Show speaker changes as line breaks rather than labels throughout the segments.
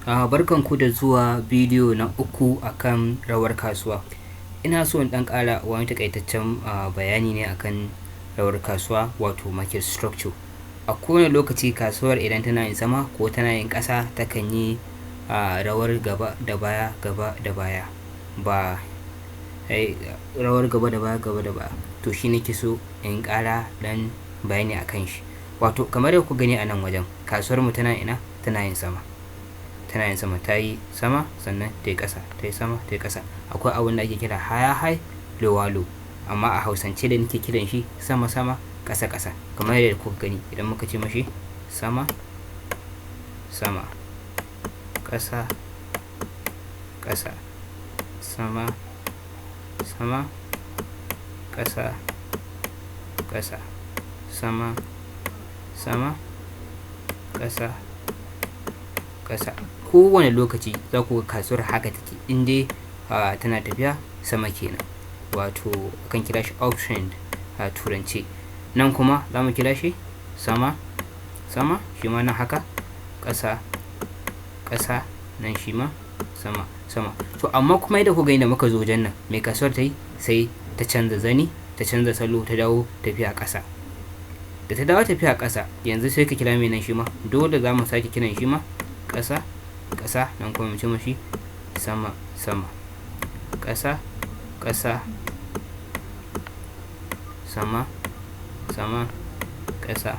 Barkanku da zuwa bidiyo na uku akan rawar kasuwa. Ina so in ɗan ƙara wani taƙaitaccen bayani ne akan rawar kasuwa, wato market structure. A kowane lokaci kasuwar idan tana yin sama ko tana yin ƙasa, takan yi rawar gaba da baya, gaba da baya, ba rawar gaba da baya, gaba da baya. To shi nake so in ƙara ɗan bayani akan shi. Wato kamar yadda kuka gani a nan wajen, kasuwar mu tana ina? Tana yin sama. Tana yin sama, ta yi sama, sannan ta yi ƙasa, ta yi sama, ta yi ƙasa. Akwai abin da ake kira higher high, lower low, amma a Hausance da nake kiran shi sama sama, ƙasa ƙasa. Kamar yadda kuka gani, idan muka ce mashi sama sama, ƙasa ƙasa, sama sama, ƙasa ƙasa, sama sama, ƙasa ƙasa. Kowane lokaci za ku ga kasuwar haka take in dai tana tafiya sama kenan, wato akan kira shi uptrend a Turance. Nan kuma za mu kira shi sama sama, shi ma nan haka, ƙasa ƙasa, nan shi ma sama sama. To amma kuma yadda kuka gani, da muka zo wajen nan, mai kasuwar ta yi? Sai ta canza zani, ta canza salo, ta dawo tafiya ƙasa. Da ta dawo tafiya ƙasa, yanzu sai ka kira mai nan, shi ma dole za mu sake kiran shi ma ƙasa ƙasa. Nan kuma mu ce mashi sama sama, ƙasa ƙasa, sama sama, ƙasa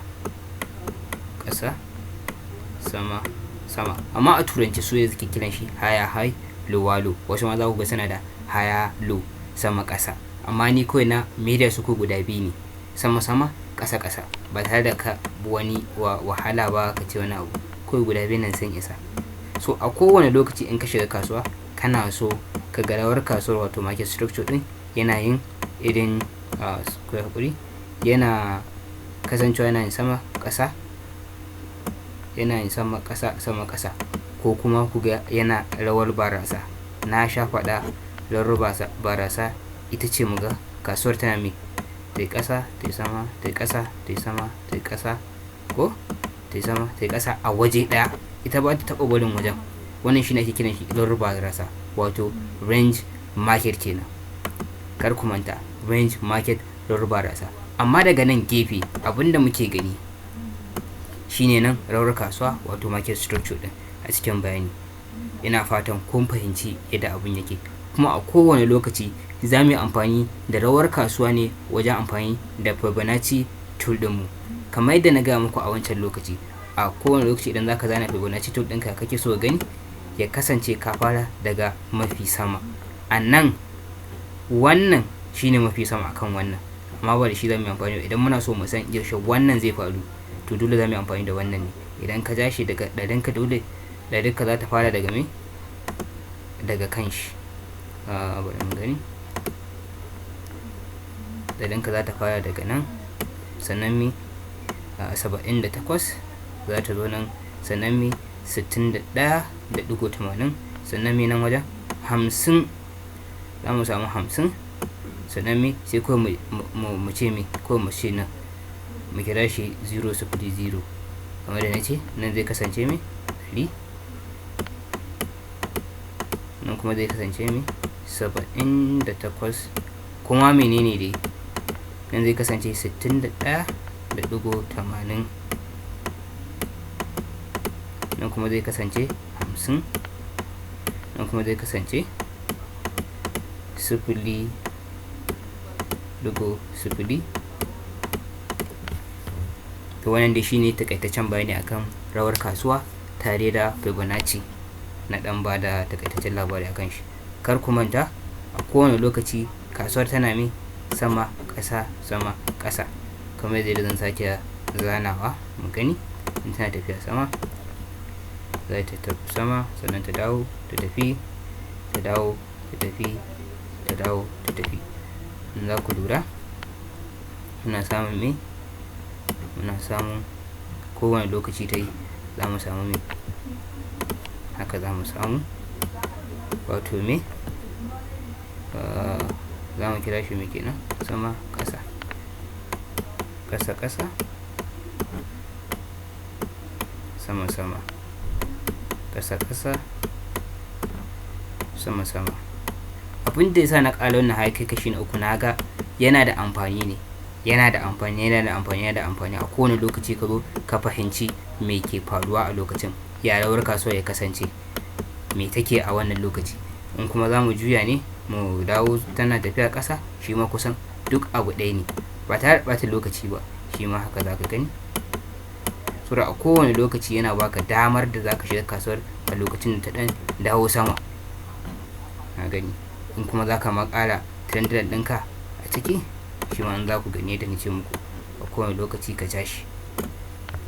ƙasa, sama sama. Amma a Turanci su ne suke kiran shi higher high, lower low. Wasu ma za ku ga suna da higher low, sama ƙasa. Amma ni kawai na maida su ko guda biyu ne, sama sama, ƙasa ƙasa, ba tare da ka bi wani wahala ba, ka ce wani abu. Kawai guda biyun nan sun isa. So a kowane lokaci in ka shiga kasuwa, kana so ka ga rawar kasuwar, wato market structure din, yana yin irin, ku hakuri, yana kasancewa yana yin sama ƙasa, yana yin sama ƙasa, sama ƙasa, ko kuma ku ga yana rawar barasa. Na sha faɗa, rawar barasa ita ce mu ga kasuwar tana mai ta yi ƙasa, ta yi sama, ta yi ƙasa, ta yi sama, ta yi ƙasa, ko ta yi sama, ta yi ƙasa a waje ɗaya. Ita ba ta taɓa barin wajen. Wannan shine ake kiran shi rawar barasa, wato range market kenan. Kar ku manta, range market, rawar barasa. Amma daga nan gefe, abinda muke gani shine nan rawar kasuwa, wato market structure din a cikin bayani. Ina fatan kun fahimci yadda abun yake. Kuma a kowane lokaci za mu yi amfani da rawar kasuwa ne wajen amfani da Fibonacci tool ɗinmu. Kamar yadda na gaya muku a wancan lokaci, a kowane lokaci idan zaka zana Fibonacci tool ɗinka, kake so gani ya kasance ka fara daga mafi sama. A nan wannan shine mafi sama akan wannan, amma ba da shi za mu yi amfani. Idan muna so mu san yaushe wannan zai faru, to dole za mu yi amfani da wannan ne. Idan ka ja shi daga ɗarinka, dole ɗarinka za ta fara daga me? Daga kan shi. Bari mu gani. Ɗarinka za ta fara daga nan, sannan me? 78 za ta zo nan, sannan me? 61.80, sannan me? Nan wajen 50 za mu samu 50, sannan me? Sai kawai mu ce me? Kawai mu ce nan mu kira shi 0 0 0. Kamar da na ce, nan zai kasance me? 100. Nan kuma zai kasance me? 78. Kuma menene dai? Nan zai kasance 61.80. Nan kuma zai kasance 50. Nan kuma zai kasance 0.0. To wannan dai shine takaitaccen bayani akan rawar kasuwa tare da Fibonacci. Na dan ba da takaitaccen labari akan shi. Kar ku manta, a kowane lokaci kasuwar tana mi sama ƙasa, sama ƙasa. Kamar yadda zan sake zanawa mu gani, in tana tafiya sama, za ta tafi sama, sannan ta dawo, ta tafi, ta dawo, ta tafi, ta dawo, ta tafi. In za ku lura, muna samun me? Muna samun kowane lokaci ta yi, za mu samu me? Haka za mu samu, wato me za mu kira shi? Me kenan? Sama ƙasa, ƙasa ƙasa, sama sama. Ƙasa, ƙasa, sama, sama. Abin da yasa na ƙara wannan har kai kashi na uku, na ga yana da amfani ne, yana da amfani, yana da amfani, yana da amfani. A kowane lokaci ka zo ka fahimci me ke faruwa a lokacin, ya rawar kasuwar ya kasance, me take a wannan lokaci. In kuma za mu juya ne mu dawo tana tafiya ƙasa, shi ma kusan duk abu ɗaya ne, ba tare da ɓata lokaci ba. Shi ma haka za ka gani. Saboda a kowane lokaci yana baka damar da za ka shiga kasuwar a lokacin da ta ɗan dawo sama. Na gani. In kuma za ka ma ƙara trend line ɗinka a ciki, shi ma in za ku gani yadda na ce muku, a kowane lokaci ka ja shi.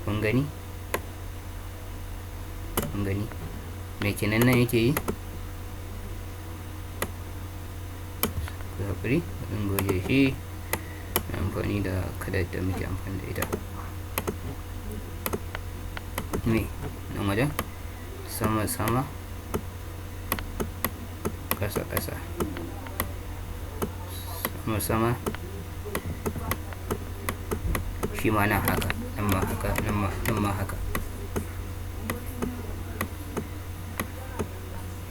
Kun gani? Kun gani? Me kenan nan yake yi? Ku haƙuri, in goge shi. Amfani da kalar da muke amfani da ita. Me nan wajen? Sama, sama, ƙasa, ƙasa, sama, sama. Shi ma nan haka, nan ma haka, nan ma, nan ma haka.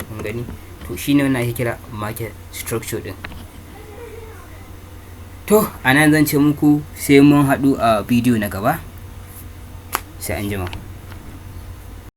Kun gani? To shi ne wannan ake kira market structure ɗin. To a nan zan ce muku sai mun haɗu a bidiyo na gaba. Sai anjima.